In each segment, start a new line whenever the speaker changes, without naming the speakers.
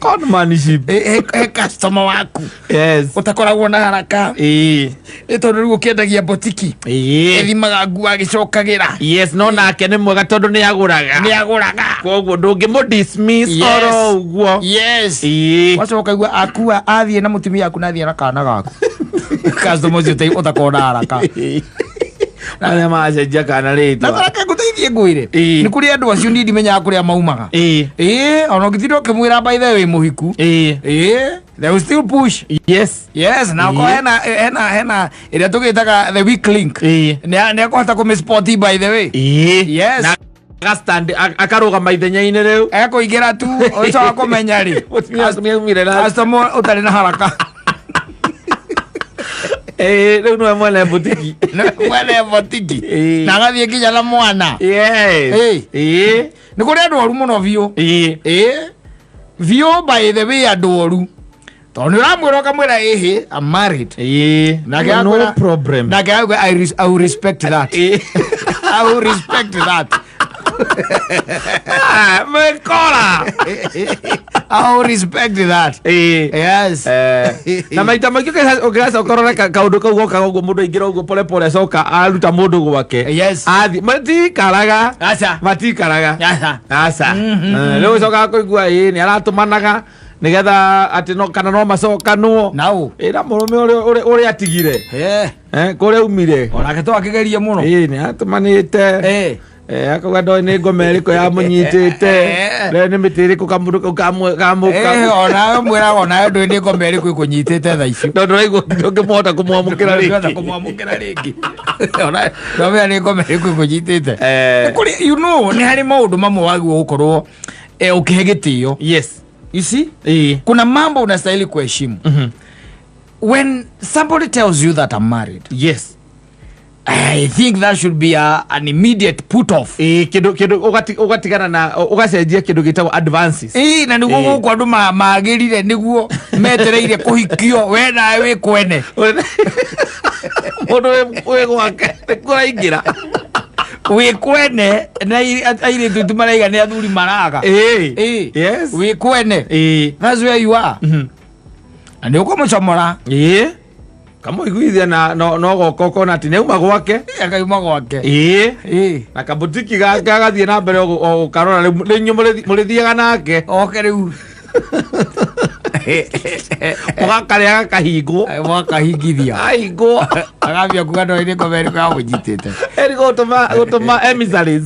Conmanship.
He customer waku
Yes.
ũtakoragwo na haraka.
Ĩĩ.
Nĩ tondũ rĩu ũkĩendagia botiki
Ĩĩ.
ĩthimaga nguo agĩcokagĩra.
Yes, no nake nĩ mwega tondũ nĩ agũraga.
Nĩ agũraga.
Koguo ndũngĩmũ dismiss
Yes.
oro ũguo.
Yes.
Ĩĩ.
Wacoka igua akua athiĩ na mũtumia aku na athiĩ na kana gaku, customer ũcio ũtakoragwo na haraka.
Arĩa macenjia kana
Na
rĩtwa.
tareke ngũteithie ngwĩre,
Ĩĩ.
nĩ kũrĩ andũ acio niĩ ndimenyaga kũrĩa maumaga.
Ĩĩ.
Ĩĩ, ona ũngĩtinda ũkĩmwĩra, by the way, mũhiku.
Ĩĩ.
Ĩĩ, they will still push.
Yes.
Yes, na okorwo
Ĩĩ.
hena ĩrĩa tũgĩtaga the weak link,
Ĩĩ.
nĩ akũhota kũmĩspot, by the way.
Ĩĩ.
Yes.
Na agastand akarũgama ithenya-inĩ rĩu.
Ekũingĩra tu ũcoka kũmenya rĩ.
Mũtumia waku nĩ aumire na
Customer ũtarĩ na haraka.
Ĩĩ, rĩu nĩwe mwene butiki.
Nĩwe mwene botiki.
Ĩĩ.
Na agathiĩ nginya na mwana.
Yes.
Ĩĩ.
Ĩĩ.
Nĩ kũrĩ andũ oru mũno biũ.
Ĩĩ.
Ĩĩ, biũ, by the way, andũ oru, tondũ nĩ ũramwĩra ũkamwĩra, ĩhĩ, I'm married.
Ĩĩ.
Nake
No problem.
Nake akauga, I will respect that.
Ĩĩ.
I will respect that.
Ah, mekora.
I will respect that.
Ĩĩ.
Yes.
Eh, na maita maingĩ ũngĩgacoka ũrore kaũndũ kau gokaga ũguo, mũndũ aingĩra ũguo pole pole, acoka aruta mũndũ gwake.
Yes.
Athi matikaraga.
Aca.
Matikaraga.
Aca.
Aca. Eh, rĩu ũcokaga kũigua ĩ nĩ aratũmanaga nĩgetha atĩ no kana no macokanwo.
Nau.
Ĩra mũrũme ũrĩa atigire.
Eh.
Eh, kũrĩa umire.
Onake to akĩgerie mũno.
Ĩ nĩ atũmanĩte.
Eh.
Eh, akauga ndoĩ nĩ ngoma ĩrĩkũ yamũnyitĩte.
Eh.
Rĩu nĩ mĩtĩ ĩrĩkũ kamũndũ kau kamũka.
Eh, onawe mwĩraga onawe ndũĩ nĩ ngoma ĩrĩkũ ĩkũnyitĩte thaa icio.
Tondũ ndũraigua ndũngĩmũhota kũmwamũkĩra
Ndũngĩhota
rĩngĩ.
kũmwamũkĩra rĩngĩ. Ona ndamenya nĩ ngoma ĩrĩkũ ĩkũnyitĩte.
Eh.
Nĩ kũrĩ nĩ harĩ maũndũ mamwe wagĩrĩirwo gũkorwo ũkĩhe gĩtĩo.
Yes.
You see,
Ĩĩ.
kuna mambo unastahili kuheshimu. When somebody tells you that I'm married,
Yes.
I think that should be an immediate put off.
Ĩĩ, kĩndũ ũgatigana na ũgacenjia kĩndũ gĩtagwo advances.
Ĩĩ, na nĩguo
Ĩĩ.
gũkũ andũ magĩrire nĩguo metereire kũhikio, we nawe wĩ kwene.
Mũndũ wĩ gwake nĩkuo araingĩra.
Wĩ kwene na airĩtu tu maraiga nĩ athuri maraga.
Ĩĩ.
Ĩĩ.
Yes.
Wĩ kwene.
Ĩĩ.
That's where you are. Na nĩ ũkũmũcomora.
Ĩĩ, kamũiguithia na no goka ũkona atĩ nĩauma gwake.
Akauma gwake.
Ĩĩ.
Ĩĩ.
Na kabutiki gake agathiĩ na mbere o gũkarora rĩu rĩu inyuĩ mũrĩthiaga nake.
Oke rĩu.
Mũgakarĩa gakahingwo.
Mwakahingithia.
Ahingwo.
Agambia kuga no nĩ ngoma ĩrĩkũ yamũnyitĩte.
Eri gũtũma emissaries,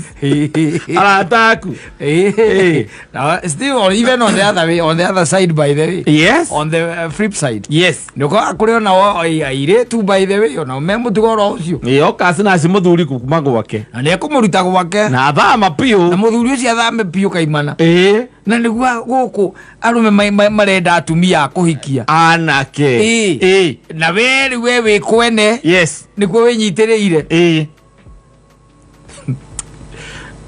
arata aku.
Ĩĩ. Now, still or even on the other way, on the other side, by the way,
Yes.
on the flip side,
Yes.
nĩ ũkoraga kũrĩ ona airĩtu, by the way, ona me mũtugo oro ũcio.
Ĩĩ, oka acinaci mũthuri kuma gwake.
Na nĩ ekũmũruta gwake.
Na athama biũ.
Na mũthuri ũcio athame biũ kaimana.
Ĩĩ.
Na nĩguo gũkũ arũme marenda atumia a kũhikia.
Anake.
Ĩĩ.
Ĩĩ.
Na we rĩu we wĩ kwene.
Yes.
Nĩguo wĩnyitĩrĩire.
Ĩĩ,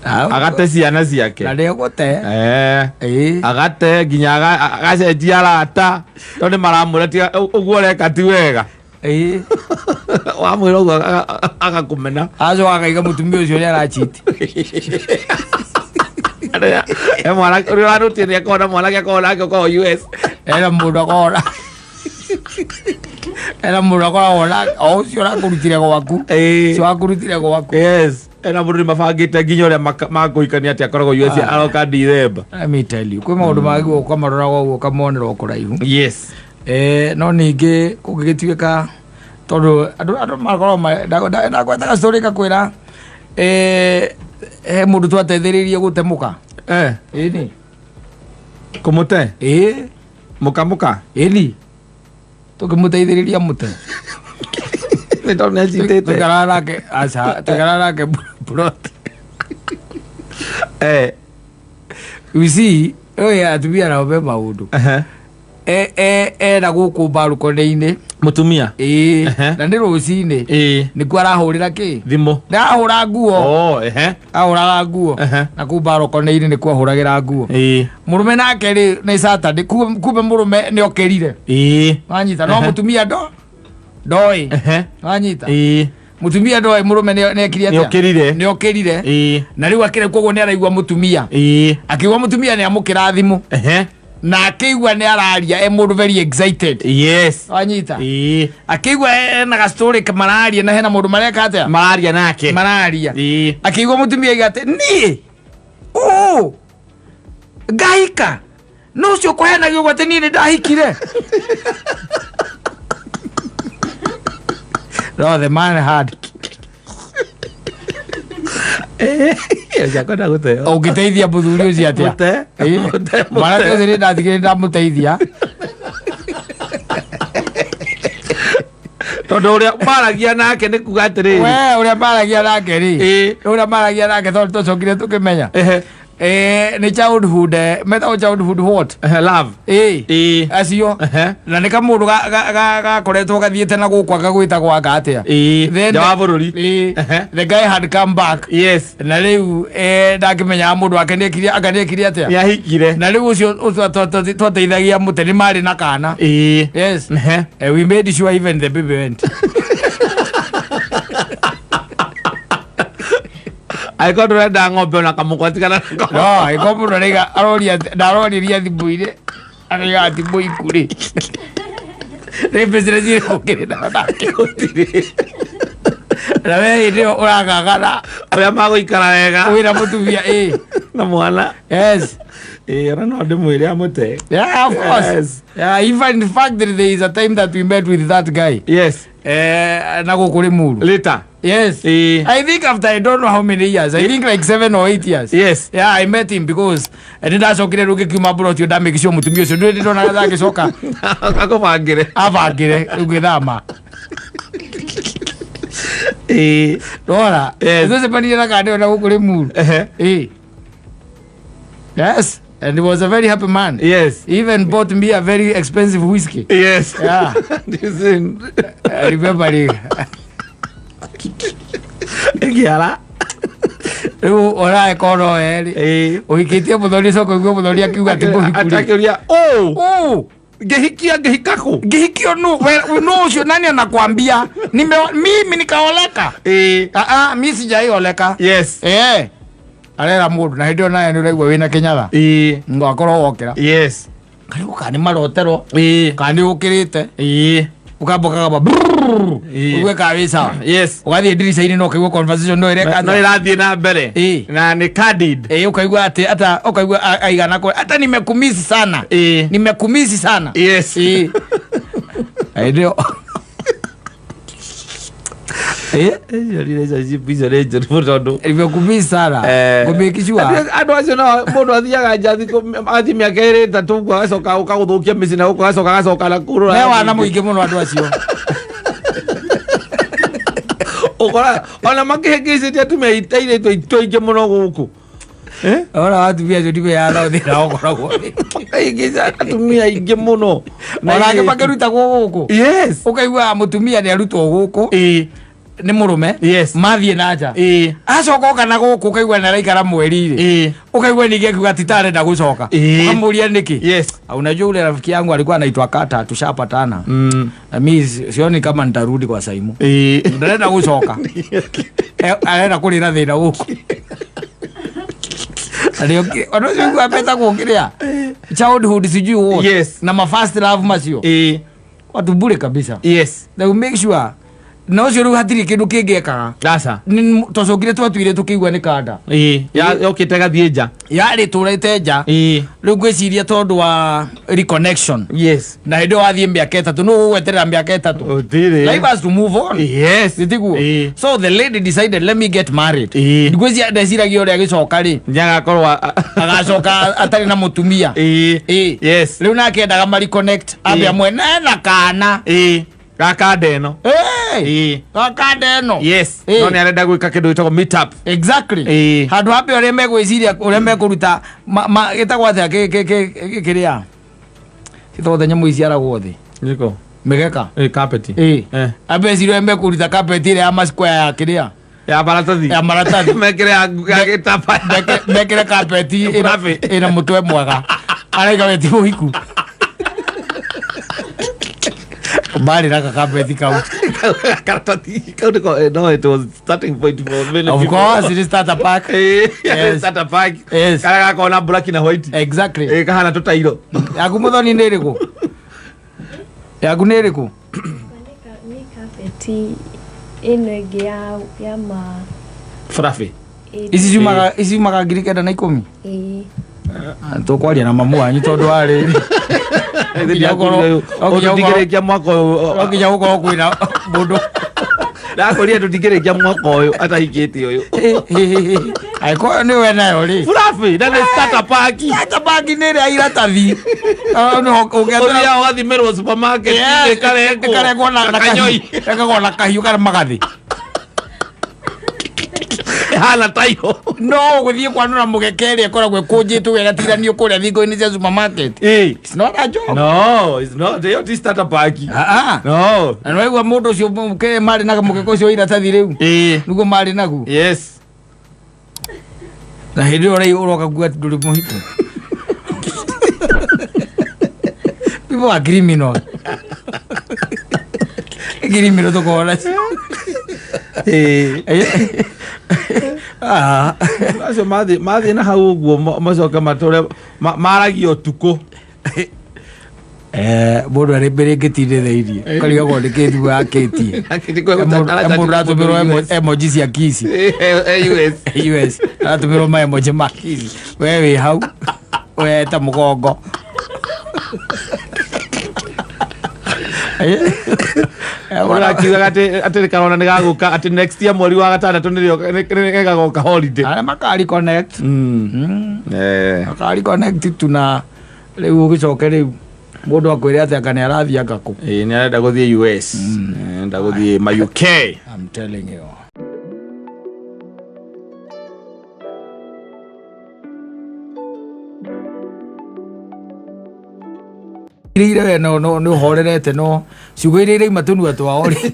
agate ciana ciake.
Na nĩegũte.
Eh.
Ĩĩ.
Agate nginya agacenjia arata tondũ nĩ maramwĩra tiga ũguo ũreka ti wega.
Ĩĩ.
Wamwĩra ũguo agakũmena.
Acoka akaiga mũtumia ũcio nĩ arachiti.
He mwanake ũrĩa ũranutie nĩ akorwo na mwanake akorwo nake ũkorwo US.
Ena mũndũ akorwo ena mũndũ akoragwo na o ũcio ũrakũrutire gwaku.
Ĩĩ.
Ũcio wakũrutire gwaku.
Yes, ena mũndũ nĩ mabangĩte nginya ũrĩa makũhikania atĩ akoragwo US.
Ah.
Aroka December.
Let me tell you, kwĩ maũndũ mangĩ ũkamaroraga ũguo ũkamonera o kũraihu.
Yes.
Eh, no ningĩ kũngĩgĩtuĩka tondũ andũ makoragwo ndagwetaga story ngakwĩra, he mũndũ twateithĩrĩirie gũtemũka.
Eh.
Ĩni.
Kũmũte.
Ĩĩ.
Mũkamũka.
Ĩni, tũkĩmũteithĩrĩria mũte.
Nĩ tondũ nĩ acitĩte.
Tũikaraga nake, aca, tũikaraga nake plot.
Eh.
You see, oye, atumia nao me maũndũ.
Ehe.
Ena gũkũ mbarũkone-inĩ.
Mũtumia.
Ĩĩ.
Ehe.
Na nĩ rũcinĩ.
Ĩĩ.
Nĩkuo arahũrĩra kĩ.
Thimũ.
Ndahũra nguo.
Oh, ehe.
Ahũraga nguo.
Ehe.
Na kũu mbarũkone-inĩ nĩkuo ahũragĩra nguo.
Ĩĩ.
Mũrũme nake rĩ nĩ Saturday, kumbe mũrũme nĩ okĩrire.
Ĩĩ.
Wanyita? No
Ehe.
mũtumia ndoĩ.
Ehe.
Wanyita?
Ĩĩ.
Mũtumia ndoĩ mũrũme nĩ ekire atĩa.
Nĩokĩrire.
Nĩ okĩrire.
Ĩĩ.
Na rĩu akĩrĩ koguo nĩ araigua mũtumia.
Ĩĩ.
Akĩigua mũtumia nĩ amũkĩra thimũ.
Ehe.
Na akĩigua nĩ araria e mũndũ very excited.
Yes.
Wanyita?
Ĩĩ.
Akĩigua ena gastori mararia na hena mũndũ mareka atĩa?
Mararia nake.
Mararia.
Ĩĩ.
Akĩigua mũtumia aiga atĩ niĩ ũ ngahika no ũcio kũheanagio ũguo atĩ niĩ nĩ ndahikire. No, the man had
Njakwenda gũteo.
Ũngĩteithia mũthuri ũcio atĩa?
Mũte.
Ĩĩ.
Mũte, mũte.
Mwanake ũcio nĩ ndatigire ndamũteithia.
Tondũ ũrĩa maragia nake nĩ kuga atĩrĩrĩ.
We ũrĩa maragia nake rĩ,
Ĩĩ.
ũrĩa maragia nake tondũ twacokire tũkĩmenya.
Ehe.
Nĩ childhood, metagwo childhood what?
Ehe, love.
Ĩĩ.
Ĩĩ.
Acio.
Ehe.
Na nĩ kamũndũ gakoretwo gathiĩte na gũkũ agagwĩtagwo anga atĩa.
Ĩĩ.
Then
Nja wa bũrũri.
Ĩĩ.
Ehe.
The guy had come back.
Yes.
Na rĩu ndakĩmenyaga mũndũ wake nĩekire anga nĩekire atĩa.
Nĩ ahikire.
Na rĩu ũcio ũcio twateithagia mũte nĩ marĩ na kana.
Ĩĩ.
Yes.
Ehe.
We made sure even the baby went.
Angĩkorwo ndũrenda ng'ombe ona kamũkwa tigana nako.
No, iko mũndũ araiga aroria ndaroriria thimũ-inĩ araiga ati mũiku rĩ. Rĩ business irĩkũ ũkĩrĩ nayo nake?
Gũtirĩ.
Na we hĩndĩ ĩyo ũragagara
Ũrĩa magũikara wega.
wĩra mũtumia ĩ.
Na mwana.
Yes.
Ĩĩ, ona no ndĩmwĩre amũte.
Yeah, of course.
Yes.
Yeah, even in fact there is a time that we met with that guy.
Yes.
Na gũkũ Limuru.
Later.
Yes.
Ĩĩ.
I think after I don't know how many years. I think like 7 or 8 years.
Yes.
Yeah, I met him because nĩ ndacokire rĩu ngĩkiuma mburoti ĩyo ndamake sure mũtumia ũcio ndũrĩ ndonaga ndagĩcoka
Akũbangĩre.
abangĩre rĩu ngĩthama.
Ĩĩ.
Ndora.
Yes.
Tũcemanirie na kande na gũkũ Limuru.
Ehe.
Ĩĩ. Yes. And he was a very happy man.
Yes.
He even bought me a very expensive whiskey.
Yes.
Yeah.
Listen.
I remember rĩ.
Ĩkĩara.
Rĩu ũraĩkorwo no erĩ.
Ĩĩ.
Ũhikĩtie mũthoni ũcoka ũigue mũthoni akiuga atĩ mũhiku rĩ.
Atakĩũria, "Ũ,
Ũ,
ngĩhikia ngĩhika kũ?"
ngĩhikio nũ? Nũ ũcio nani anakwambia? Mimi nikaoleka.
Ĩĩ.
Ah ah, mi sijaioleka.
Yes.
Eh. Arera mũndũ na hĩndĩ ĩyo nawe nĩ ũraigua wĩna kĩnyatha.
Ĩĩ.
Ngakorwo wokĩra.
Yes.
Karibu kana nĩ marotero.
Ĩĩ.
Kana nĩ ũkĩrĩte.
Ĩĩ.
Ũkamba ũkagamba brrrr.
Ĩĩ.
Ũigue kana wĩ sawa.
Yes.
Ũgathiĩ ndirica-inĩ na ũkaigua conversation no ĩreka
No
atĩa.
ĩrathiĩ na mbere.
Ĩĩ.
Na nĩ candid.
Eh, ukaigua atĩ ata ukaigua aigana kwa hata nimekumisi sana.
Ĩĩ.
Nimekumisi sana.
Yes.
Ĩĩ. Hĩndĩ ĩyo.
Ĩĩ, icio relationship icio nĩ njũru mũno tondũ
Nimekumisi sana. Ngũmake sure.
Andũ acio no mũndũ athiaga nja athiĩ mĩaka ĩrĩ ĩtatũ ũguo agacoka ũka gũthũkia mĩciĩ na gũkũ agacoka agacoka na kũu
Me wana mũingĩ mũno andũ acio.
Ũkora ona makĩhĩngĩcĩte atumia airĩtu aitũ aingĩ mũno gũkũ. Eh?
Ona atumia acio ndimeyana thĩna ũkoragwo.
Makĩhĩngĩca atumia aingĩ mũno.
Ona angĩ makĩrutagwo gũkũ.
Yes.
Ũkaigua mũtumia nĩ arutwo gũkũ
Ĩĩ.
nĩ mũrũme.
Yes.
Mathiĩ na nja.
Ĩĩ.
Acoka oka na gũkũ ũkaigua nĩ araikara mweri rĩ.
Ĩĩ.
Ũkaigua ningĩ akiuga ti tarenda gũcoka.
Ĩĩ.
Ũkamũria nĩkĩ?
Yes.
Unajua ule rafiki yangu alikuwa anaitwa Kata, tushapatana. Na mimi sioni kama nitarudi kwa Saimu.
Ĩĩ.
Ndarenda gũcoka. Arenda kũrĩra thĩna gũkũ. Andũ acio ũiguaga metagwo kĩrĩa? Childhood sijui what.
Yes.
Na ma first love macio.
Ĩĩ.
Watu bure kabisa.
Yes.
They will make sure na ũcio rĩu hatirĩ kĩndũ kĩngĩ ekaga.
Aca.
Twacokire twatuire tũkĩigua nĩ kanda.
Ĩĩ. Yokĩte gathiĩ nja.
Yarĩ tũrĩte nja.
Ĩĩ.
Rĩu ngwĩciria tondũ wa reconnection.
Yes.
Na hĩndĩ ĩyo wathiĩ mĩaka ĩtatũ nũ ũgweterera mĩaka ĩtatũ.
Gũtirĩ.
Life has to move on.
Yes.
Nĩtiguo?
Ĩĩ.
So the lady decided let me get married.
Ĩĩ.
Ngwĩciria ndeciragia ũrĩa agĩcoka rĩ
Nĩagakorwo
agacoka atarĩ na mũtumia.
Ĩĩ.
Ĩĩ.
Yes.
Rĩu nake endaga ma reconnect ambe
Ĩĩ.
amwe nena kana.
Ĩĩ. Gaka ndeno.
Ĩĩ.
Ĩĩ.
Gaka ndeno.
Yes.
Ĩĩ.
No nĩarenda gwĩka kĩndũ gĩtagwo meet up.
Exactly.
Ĩĩ.
Handũ hambe ũrĩa megwĩciria ũrĩa mekũruta gĩtagwo atĩa kĩrĩa gĩtagwo nyamũ iciaragwo thĩ
Nĩkũ?
mĩgeka.
Ĩĩ carpet.
Ĩĩ.
Eh.
Ambe eciria ũrĩa mekũruta carpet ĩrĩa ya ma square ya kĩrĩa
Ya maratathi.
ya maratathi.
Mekĩre ya gĩtambaya.
Mekĩre carpet
Fluffy.
ĩna mũtwe mwega araiga we ti mũhiku marĩ na gakabeti kau.
Karatathi kau nĩko, no, it was starting point for many
Of
people.
course, it is starter pack. Yes.
Starter pack.
Yes.
Karĩa gakoragwo na black na white.
Exactly.
Kahana tũtairo.
Yaku muthoni nĩ ĩrĩkũ? Yaku nĩ ĩrĩkũ?
Nĩ kabeti ĩno ĩngĩ ya ma
Fluffy.
Ici ciumaga, ici ciumaga 9,010.
Ĩĩ.
Tũkwaria na mamu wanyu tondũ warĩ
Tũtingĩrĩkia mwaka ũyũ.
No nginya gũkorwo kwĩna mũndũ.
Ndakũria tũtingĩrĩkia mwaka ũyũ atahikĩte ũyũ.
Angĩkorwo nĩ we nayo rĩ.
Fluffy na nĩ starter pack.
Starter pack nĩ ĩrĩa iratathi.
Ũthiaga ũgathimĩrwo supermarket ĩkarengwo.
Ĩkarengwo na
kanyoi.
Ĩkarengwo na kahiũ kana magathĩ.
Ĩhana tairo.
No ũgũthiĩ kwanũra mũgeka ĩrĩa ĩkoragwo ĩkũnjĩtwo wega tiganio kũrĩa thingo-inĩ cia supermarket. It's not a joke.
No, it's not. Ĩyo ti starter pack.
Ah, ah.
No.
Na nĩwaigua mũndũ ũcio kĩrĩa marĩ na mũgeka ũcio wa iratathi rĩu. Nĩguo marĩ naguo.
Yes.
Na hĩndĩ ĩyo rĩu ũroka kuga atĩ ndũrĩ mũhiku. People are criminal. Criminal tũkoragwo nacio. Ah.
Acio mathiĩ na hau ũguo macoke matũre maragia ũtukũ.
Mũndũ arĩ mbere ngĩtinde thĩiniĩ ũkarigagwo nĩ kĩ thimũ yakĩtie. Mũndũ aratũmĩrwo emoji cia kici.
US.
US aratũmĩrwo ma emoji ma kici. We wĩ hau weta mũgongo.
Ũrakiugaga atĩ karona nĩ gagũka atĩ next year mweri wa gatandatũ nĩrĩo nĩ gagoka holiday.
Arĩa makari connect. Makari connect tu na rĩu ũgĩcoke rĩu mũndũ akwĩre atĩ anga nĩ arathiĩ anga kũ.
Nĩ arenda gũthiĩ US. Arenda gũthiĩ ma UK.
I'm telling you. Iria we no no nĩ ũhorerete no ciugo iria iraima tũnua twao rĩ.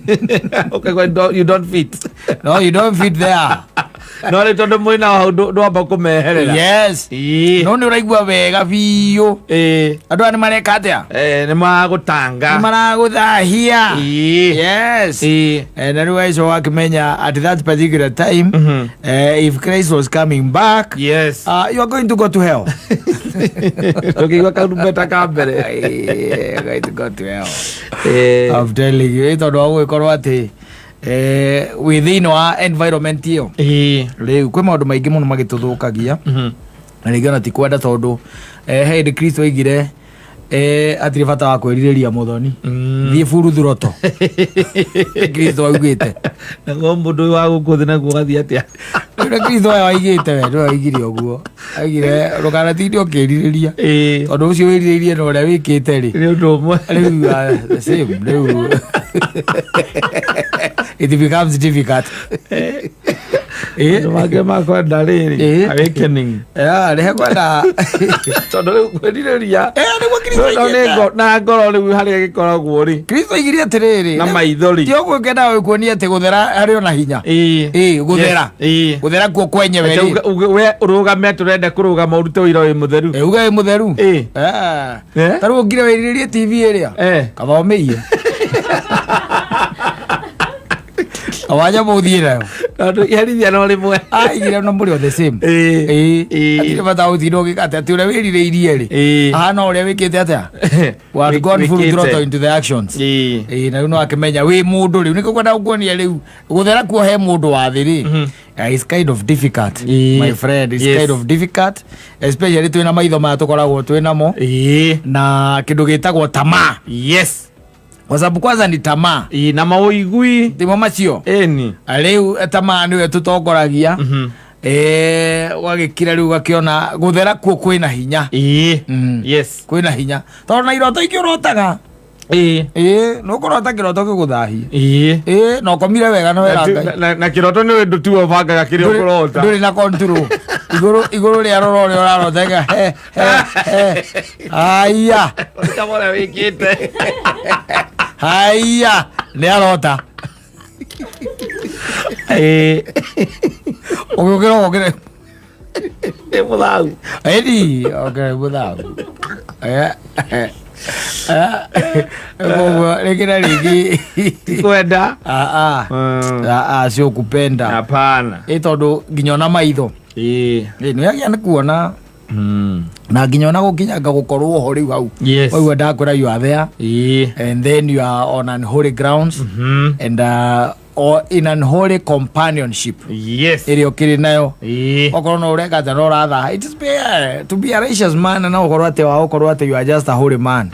Okay, you don't fit.
No, you don't fit there.
No rĩ tondũ mwĩna hau ndwamba kũmeherera.
Yes. No nĩ ũraigua wega biũ. Andũ aya nĩ mareka atĩa?
Nĩ maragũtanga.
Nĩ maragũthahia. Yes. Na rĩu aico wakĩmenya at that particular time, if Christ was coming back,
yes,
you are going to go to hell.
Tũkĩigua karumbeta ka mbere.
You're going to go to hell. I'm telling you, tondũ wa gũgĩkorwo atĩ wĩ thĩinĩ wa environment ĩyo. Rĩu kwĩ maũndũ maingĩ mũno magĩtũthũkagia. Na rĩngĩ ona ti kwenda tondũ he hĩndĩ Kristo oigire hatirĩ bata wa kwĩrirĩria mũthoni. Thiĩ buruthuroto. Kristo augĩte.
Naguo mũndũ ũyũ wa gũkũ thĩ naguo ũgathiĩ atĩa?
Ũrĩa Kristo aya oigĩte we nĩwe oigire ũguo. Oigire ndũkanatinde ũkĩrirĩria. Tondũ ũcio wĩrirĩirie na ũrĩa wĩkĩte rĩ.
Nĩ ũndũ ũmwe.
Rĩu the same rĩu. It becomes difficult.
Andũ mangĩ makwenda rĩrĩ awakening.
Rehe kwenda.
Tondũ rĩu kwĩrirĩria.
Nĩguo Kristo oigĩte.
Na ngoro rĩu harĩa gĩkoragwo rĩ.
Kristo oigire atĩrĩrĩ.
Na maitho rĩ.
Ti ũguo ngĩendaga gũkuonia atĩ gũthera harĩ ona hinya. Gũthera. Gũthera kuo kwenyewe rĩ.
We ũrũgame atĩ ũrenda kũrũgama ũrute ũira wĩ mũtheru.
Uge wĩ mũtheru. Ta rĩu ũngire wĩrirĩrie TV ĩrĩa. Kaba ũmĩiye. Awanya mũthiĩ nayo.
Tondũ iherithia no rĩmwe.
Aigire no mũrĩ o the same. Hatirĩ bata gũtinda ũgĩka atĩ atĩ ũrĩa wĩrirĩirie rĩ. Ahana ũrĩa wĩkĩte atĩa? We have gone full throttle into the actions. Na rĩu no akĩmenya wĩ mũndũ rĩu nĩkĩo kwenda gũkuonia rĩu gũthera kuo he mũndũ wa thĩ rĩ. It's kind of difficult, my friend. It's kind of difficult, especially twĩna maitho maya tũkoragwo twĩnamo. Na kĩndũ gĩtagwo tamaa.
Yes.
Kwa sababu kwanza ni tamaa.
Na maũigui.
Timo macio.
Ĩni.
Rĩu tamaa nĩwe tũtongoragia. Ũgagĩkira rĩu ũgakĩona gũthera kuo kwĩna hinya.
Yes.
Kwĩna hinya. Tondũ na iroto ingĩ ũrotaga. Nĩ ũkũrota kĩroto gĩgũthahie. Na ũkomire wega na wera Ngai.
Na kĩroto nĩ ũndũ tiwe ũbangaga kĩrĩa ũkũrota.
Ndũrĩ na control. Igũrũ rĩa rora ũrĩa ũrarotega. He he he. Haiya.
Ũrĩa ũrĩa wĩkĩte.
Haiya. Nĩ arota. Ũgĩũkĩra ũgokĩra.
Nĩ mũthau.
Ĩni, okĩra mũthau. Koguo rĩngĩ na rĩngĩ
Kwenda.
Ah, ah. Ah, ah, sio kupenda.
Hapana.
Ĩ tondũ nginya ona maitho.
Ĩĩ.
Ĩ nĩ yagĩa nĩ kuona na nginya ona gũkinyanga gũkorwo ho rĩu hau.
Yes.
Waigua ndakwĩra you are there
Ĩĩ.
and then you are on unholy grounds and or in unholy companionship
Yes.
ĩrĩa ũkĩrĩ nayo.
Ĩĩ.
Okorwo no ũreka atĩa no ũrathaha. It is fair to be a righteous man na ũkorwo atĩ wa ũkorwo atĩ you are just a holy man.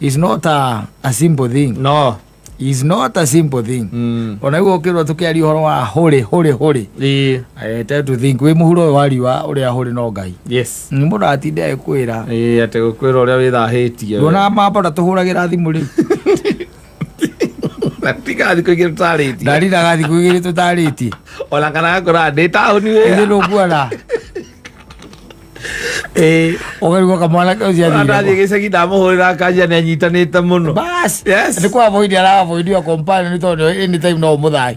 It's not a simple thing.
No.
It's not a simple thing. Ona rĩu ũkĩrwo tũkĩaria ũhoro wa holy holy holy.
Ĩĩ.
I tend to think wĩ mũhuro ũyũ wa riũa ũrĩa holy no Ngai.
Yes.
Nĩ mũndũ atinde agĩkwĩra.
Ĩĩ atĩ gũkwĩra ũrĩa wĩthahĩtie.
Nduonaga mambora tũhũragĩra thimũ rĩu.
Tiga thikũ igĩrĩ tũtarĩtie.
Ndariraga thikũ igĩrĩ tũtarĩtie.
Ona kana gakora ndĩ taũni
Ĩthĩ
wĩra.
ndũkuona.
Ĩĩ.
Ũkarigwo kamwana kau
Ona ndathiĩ
ciathire.
gĩcagi ndamũhũrĩra akanjia nĩ anyitanĩte mũno.
Bas.
Yes.
Nĩ kwa avoid aravoidiwa companion nĩ tondũ anytime no ũmũthahi.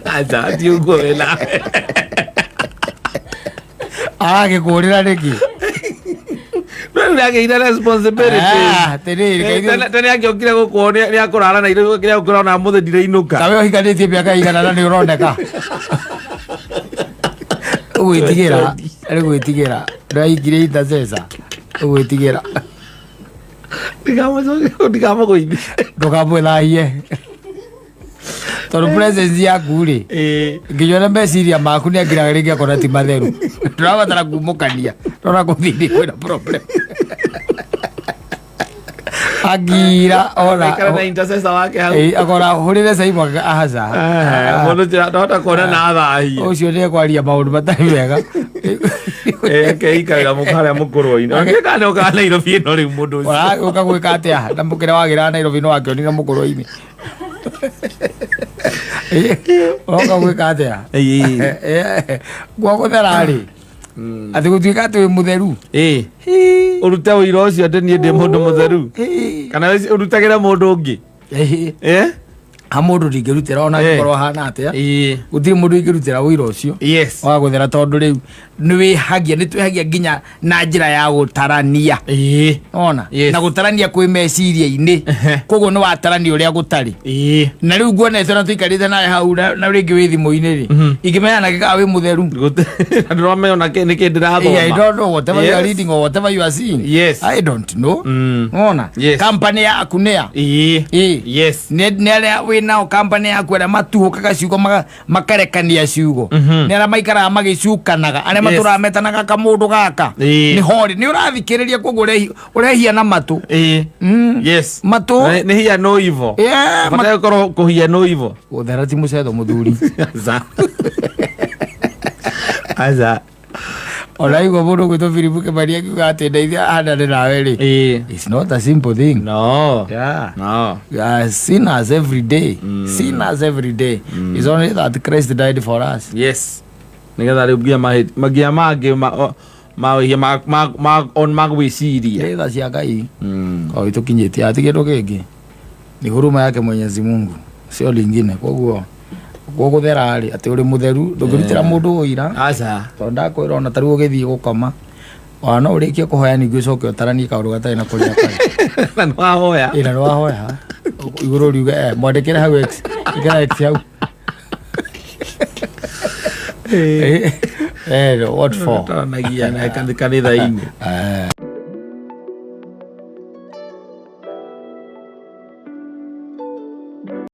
Aca ti ũguo wĩ nawe.
Aragĩkũrĩra nĩkĩ?
No rĩu nĩagĩire responsibilities.
Ah, atĩrĩrĩ, kaithuĩ-
Tene angĩokire gũkũ nĩ akũrara na irio kĩrĩa ũkũrona mũthĩ ndirainũka.
Tawe ũhikanĩtie mĩaka igana na nĩ ũroneka. Ũgwĩtigĩra, nĩ gwĩtigĩra. Ndũraingire intercessor. Ũgwĩtigĩra.
Ndikamũgũithie.
Ndũkamwĩthahie. Tondũ presence yaku rĩ,
Ĩĩ.
nginya ona meciria maku nĩ angiraga rĩngĩ akona ti matheru. Ndũrabatara kumũkania. Ndona kũthini kwĩna problem. Angira ona
Aikara na intercessor wake hau.
Ĩĩ, akora hũrĩre cai mwaka ahaca.
Mũndũ ũcio ndahota kuona na athahie.
Ũcio nĩ ekwaria maũndũ matarĩ mega.
Akeikarĩra harĩa mũkũrũ-inĩ. Angĩka nĩ okaga Nairobi ĩno rĩu mũndũ ũcio.
Ũragĩũka gwĩka atĩa na mũkĩra wagĩra Nairobi no wakĩonire mũkũrũ-inĩ. Ũroka gwĩka atĩa?
Ĩĩ.
Gwa gũthera rĩ, atĩ gũtuĩka atĩ wĩ mũtheru.
Ĩĩ. Ũrute ũira ũcio atĩ niĩ ndĩ mũndũ mũtheru. Kana ũrutagĩre mũndũ ũngĩ. Eh?
Ha mũndũ ndingĩrutĩra ona
Eh.
angĩkorwo ahana atĩa.
Ĩĩ.
Gũtirĩ mũndũ ingĩrutĩra ũira ũcio.
Yes.
Wa gũthera tondũ rĩu nĩ wĩhagia nĩ twĩhagia nginya na njĩra ya gũtarania.
Ĩĩ.
Ona
Yes.
na gũtarania kwĩ meciria-inĩ. Koguo nĩ watarania ũrĩa gũtarĩ.
Ĩĩ.
Na rĩu nguonete na tũikarĩte nawe hau na rĩngĩ wĩ thimũ-inĩ rĩ, ingĩmenya nake kana wĩ mũtheru.
Ndũramenya ona nĩkĩ ndĩrathoma.
Yeah, I don't know whatever you are
Yes.
reading or whatever you are seeing.
Yes.
I don't know. Ona
Yes.
company yaku nĩ ya.
Ĩĩ.
Ĩĩ.
Yes.
Nĩ arĩa wĩ nao company yaku arĩa matuhũkaga ciugo makarekania ciugo. Nĩ arĩa maikaraga magĩcukanaga, arĩa
Yes.
matũraga metanaga kamũndũ gaka.
Ĩĩ.
Nĩ hori, nĩ ũrathikĩrĩria koguo ũrehia na matũ.
Ĩĩ. Yes.
Matũ.
Nĩ hiya no evil.
Yeah,
Bata gũkorwo kũhiya no evil.
Gũthera ti mũcetho mũthuri.
Aca. Aca.
Ona igua mũndũ ũgwĩtwo Philip Kĩmani akiuga atĩ ndeithia hanane nawe rĩ.
Ĩĩ.
It's not a simple thing.
No.
Yeah.
No.
We are sinners every day. Sinners every day. It's only that Christ died for us.
Yes. Nĩgetha rĩu nginya nginya mangĩ mawĩhia on magwĩciria.
Nĩ tha cia Ngai. O itũkinyĩtie ati kĩndũ kĩngĩ. Ni huruma yake Mwenyezi Mungu. Sio lingine. Koguo gũgũthera rĩ atĩ ũrĩ mũtheru ndũngĩrutĩra mũndũ ũira.
Aca.
Tondũ ndakwĩra ona ta rĩu ũgĩthiĩ gũkoma ona no ũrĩkie kũhoya ningĩ ũcoke ũtaranie kaũndũ gatarĩ na kũrĩa karĩ.
Na nĩwahoya.
Ĩ na nĩwahoya igũrũ riuge mwandĩkĩre hau X ĩkĩra X hau. What for?
Taranagia na kanitha-inĩ.